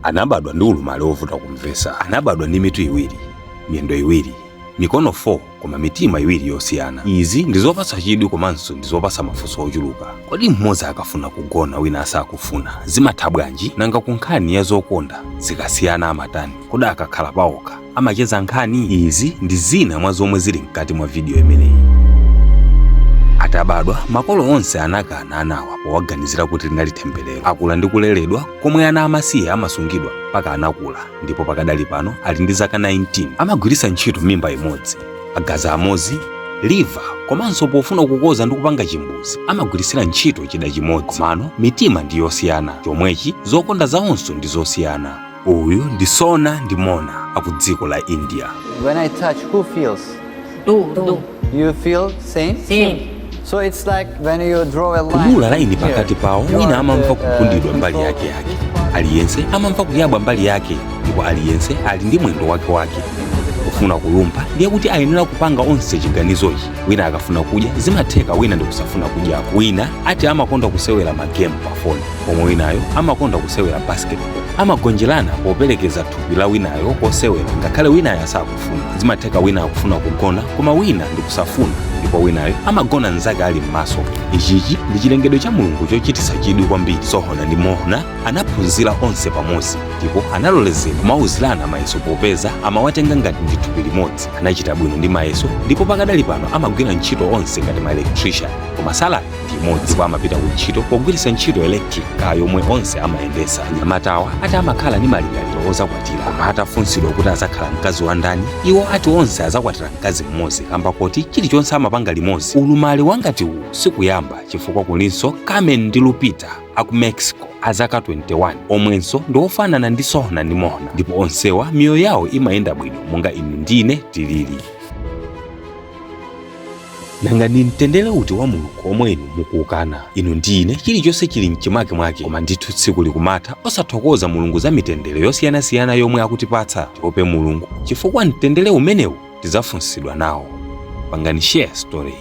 Anabadwa ndi ulumali wovuta kumvesa. Anabadwa ndi mitu iwiri, miyendo iwiri, mikono 4 koma mitima iwiri yosiyana. Izi ndi zopatsa chidwi komanso ndi zopatsa mafunso ochuluka. Kodi mmodzi akafuna kugona wina asakufuna zimatha bwanji? Nanga ku nkhani ya zokonda zikasiyana amatani? Kodi akakhala paokha amacheza nkhani? Izi ndi zina mwa zomwe zili mkati mwa vidiyo imeneyi. Atabadwa, makolo onse anakana anawa powaganizira kuti linali temberero. Akula ndi kuleredwa komwe ana amasiye amasungidwa mpaka anakula ndipo pakadali pano ali ndi zaka 19. Amagwiritsa ntchito mimba imodzi, magazi amodzi, liver komanso pofuna kukoza ndi kupanga chimbuzi amagwiritsira ntchito chida chimodzi. Komano mitima ndi yosiyana, chomwechi zokonda zawonso ndi zosiyana. Uyu ndi Sona ndi Mona aku dziko la India. When I touch, who feels? Do, do. You feel same? Same. So it's like when you draw a line. Kudula laini pakati pawo, You wina are amamva the, kugundidwa mbali yake yake, aliyense amamva kuyabwa mbali yake, ndipo aliyense ali ndi mwendo wake wake. Kufuna kulumpha ndiye kuti ayenera kupanga onse chiganizochi. Wina akafuna kudya zimatheka wina ndi kusafuna kudyako. Wina ati amakonda kusewera magemu pa foni pomwe winayo amakonda kusewera basketball. Amagonjerana poperekeza thupi la winayo kosewera ngakhale winayo asakufuna. Zimatheka wina akufuna kugona koma wina ndi kusafuna, ndipo winayo amagona mnzake ali m'maso. Ichichi ndi chilengedwe cha Mulungu chochititsa chidwi kwambiri. Sohona ndi Mohna anaphunzira onse pamodzi ndipo analolezedwa kumauzirana mayeso popeza amawatenga ngati ndi thupi limodzi. Anachita bwino ndi mayeso ndipo pakadali pano amagwira ntchito onse ngati ma electrician, koma salary ndi imodzi, ndipo amapita ku ntchito pogwiritsa ntchito electric car yomwe onse amayendesa. Anyamatawa ati amakhala ndi malingaliro ozakwatira, koma atafunsidwa kuti azakhala mkazi wa ndani, iwo ati onse azakwatira mkazi mmodzi kamba koti chilichonse amapanga limodzi. Ulumali wangati uwu sikuyamba, chifukwa kulinso Carmen ndi Lupita aku Mexico azaka 21 omwenso ndi ofanana ndi Sohna ndi Mohna, ndipo onsewa miyoyo yawo imayenda bwino monga inu ndine tilili. Nanga ndi mtendere uti wa Mulungu omwe inu mukuukana? Inu ndi ine chilichonse chili mchimake mwake, koma ndithu tsiku likumatha osathokoza Mulungu za mitendere yosiyanasiyana yomwe akutipatsa. Tiope Mulungu chifukwa mtendere umenewu tidzafunsidwa nawo. Pangani share story.